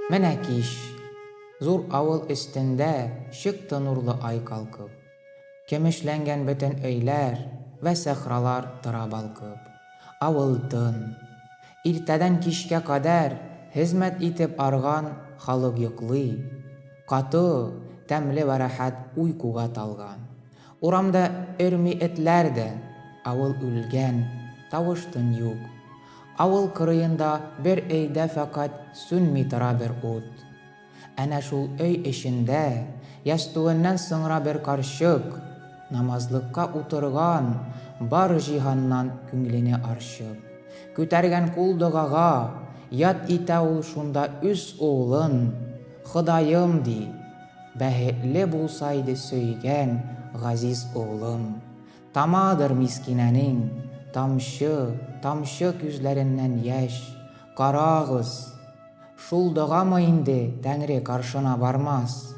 Менә кич. Зур авыл өстендә чыкты нурлы ай калкып. Көмешләнгән бөтен өйләр вә сәхралар тора балкып. Авыл тын. Иртәдән кичкә кадәр хезмәт итеп арган халык йоклый. Каты, тәмле вә рәхәт уйкуга талган. Урамда өрми этләр дә, авыл үлгән, тавыш-тын юк. Авыл кырыенда бер өйдә фәкать сүнми тора бер ут. Әнә шул өй эчендә, ястүеннән соңра бер карчык, намазлыкка утырган, бар җиһаннан күңлене арчып, күтәргән кул догага, яд итә ул шунда үз углын, Ходаем, ди, Бәхетле булса иде сөйгән газиз углым. Тамадыр мискинәнең тамчы, тамчы күзләреннән яшь. Карагыз! Шул догамы инде Тәңре каршына бармас?